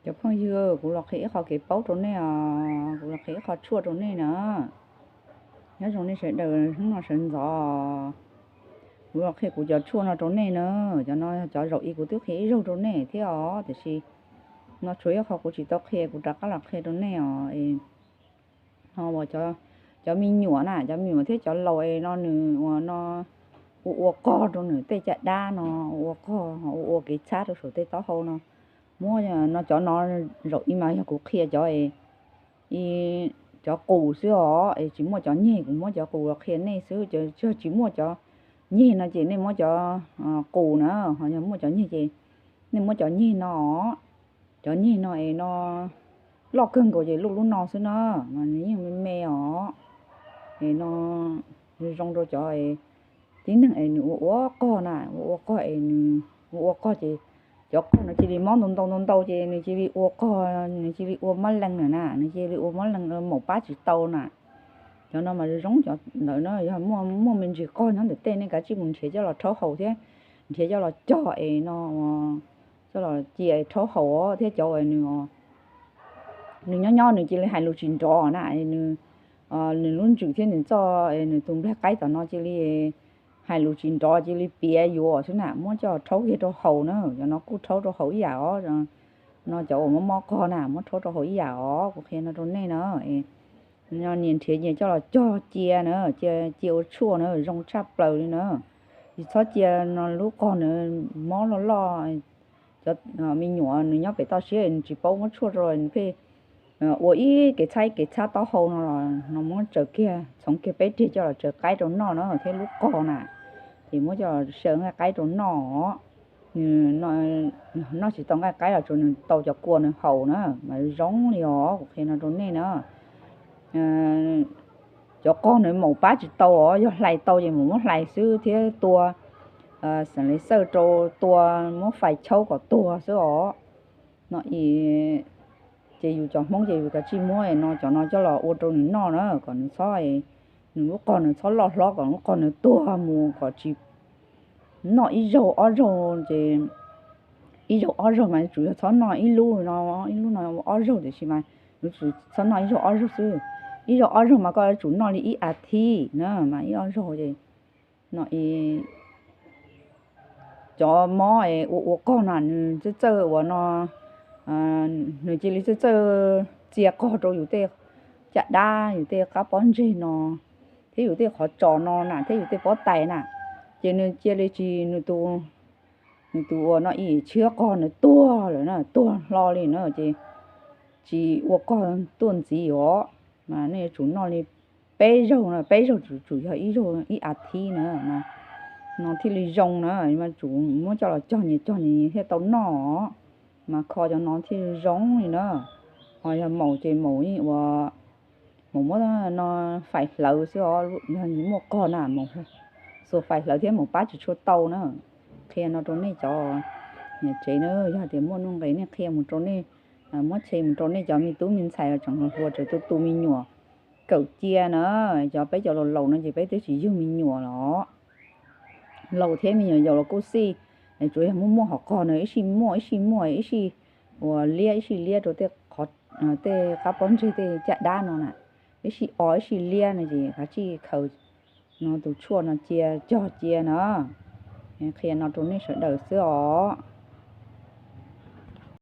Cov phooj ywg, kuv los qhia ib qho kev paub rau nej os, kuv los qhia ib qho tshuaj rau nej na. Nyob zoo nej sawv daws hnub no sawv ntxov, kuv los qhia kuv cov tshuaj no rau nej na. Cov no cov zaum ib kuv twb qhia ib zaug rau nej thiab os, tiam sis no tshuav ib qho kuv tsis tau qhia, kuv rov qab los qhia rau nej os. No uas cov me nyuam na, cov me nyuam thiab cov laus es no nws ua no, ua ua qog rau nws tej caj dab no, ua ua qog, ua ua kev txhab rau saum tej taub hau no. Muab no cov no, zaum ib mas yog kuv qhia cov, cov qus xwb os, es tsis muaj cov nyeg, kuv muab cov qus los qhia nej xwb. Yog tsis muaj cov nyeg no ces nej muab cov qus na, ho yog muaj cov nyeg ces nej muab cov nyeg no. Cov nyeg no es no loj kawg nkaus ces luj lub no xwb na, mas nws yeej me me os. Es no zoo rau cov tib neeg es nws ua ua qog na, ua ua qog es nws ua ua qog ces cov qog no cia li mob ntau ntau ntau ntau ces nws cia li ua qog, nws cia li ua mob lees na, nws cia li ua mob lees maum pab tsis tau na. Cov no mas zoo cov ntawd na, yog muaj me ntsis qog nyob ntawm tej nej kav tsij mus nrhiav coj los rhaub haus thiab nrhiav coj los cog es no, coj los cia rhaub haus thiab cov uas nws nws nyob nyob nws cia li hais lus tsis nrov na, nws lub ntsws thiab nws txoj, nws tus nplaig qaib tom no cia li hais lus tsis nrov, cia li piav yuav xwb na, muab coj rhaub kiag rau haus na, cov no kuj rhaub rau haus ib yam os. No cov uas mob mob qog na muab rhaub rau haus ib yam os, kuv qhia no rau nej na. No nyias nrhiav nyias coj los cog cia na, cia ua tshuaj na zoo tshaj plaws li na. Tsis txhob cia no lub qog na mob loj loj. Cov me nyuam nws nyob pem toj siab nws tsis paub muab tshuaj rau nws pheej ua ib kev txhab ib kev txhab taub hau no los no muab tsaws kiag, txhoov kiag peb reg coj los tsaws qaib rau noj na thiab lub qog na, ces muab coj los xyaw nqaij qaib rau noj. Nws noj tsis tau nqaij qaib los tsuas nws tau cov kua nws haus na mas zoo li os, kuv qhia no rau nej na. Cov qog nws maum pab tsis tau os, yog hlais tau ces mus muab hlais xwb thiab tua xeem le xawj rau, tua muab fais chaub kom tuag xwb os. No ces yus cov Hmoob ces yus kav tsij muab no cov no coj los ua rau nws noj na, kom nws txhob, nws lub qog nws txhob loj hlob, kom lub qog nws tuag mus kom tsis noj ib zaug ob zaug ces, ib zaug ob zaug mas tsuas yog txhob noj ib lub no, ib lub no ob zaug tiam sis mas yuav tsum txhob noj ib zaug ob zaug xwb. Ib zaug ob zaug mas koj yuav tsum noj li ib as thiv na mas ib ob zaug ces no cov mob ua ua qog na nws txawj txawj uas no, nws cia li txawj txawj txia qog rau yus tej caj dab, yus tej qab pob ntseg no thiab yus tej qhov tsos no na thiab yus tej pob tais na, ces nws cia li tsis, nws tus uas no ib tshiab qog nws tuag lawm na, tuag hlo li na ces tsis ua qog tuaj ntxiv os. Mas nej yuav tsum noj li peb zaug no, peb zaug tsum yog ib zaug ib as thiv na, no thiaj li zoo na, mas tsum muab coj los cog nyias cog nyias thiaj tau noj, mas kho cov no thiaj zoo li na. Ho yog maum ces maum ua, maum muab no fais hlawv xwb os, yog muaj qog na maum xuas fais hlawv thiab maum pab tsis tshua tau na. Qhia no rau nej cov niam tsev na, yog tias muaj nuj nqis nej qhia mus rau nej, muab tshe mus rau nej cov me tub me ntxhais tseem hluas hluas tseem tu tu me nyuam kawm cia na. Cov peb cov laus laus no ces peb twb tsis yug me nyuam los, laus thiab me nyuam yaus los kuj xij, tsuas yog muaj muaj hom qog no ib sij muaj ib sij muaj ib sij ua liab ib sij liab rau tej qab pob ntseg tej caj dab no na, ib sij o ib sij liab no ces kav tsij khaws no tus tshuaj no cia cog cia na. Qhia no rau nej sawv daws xwb os.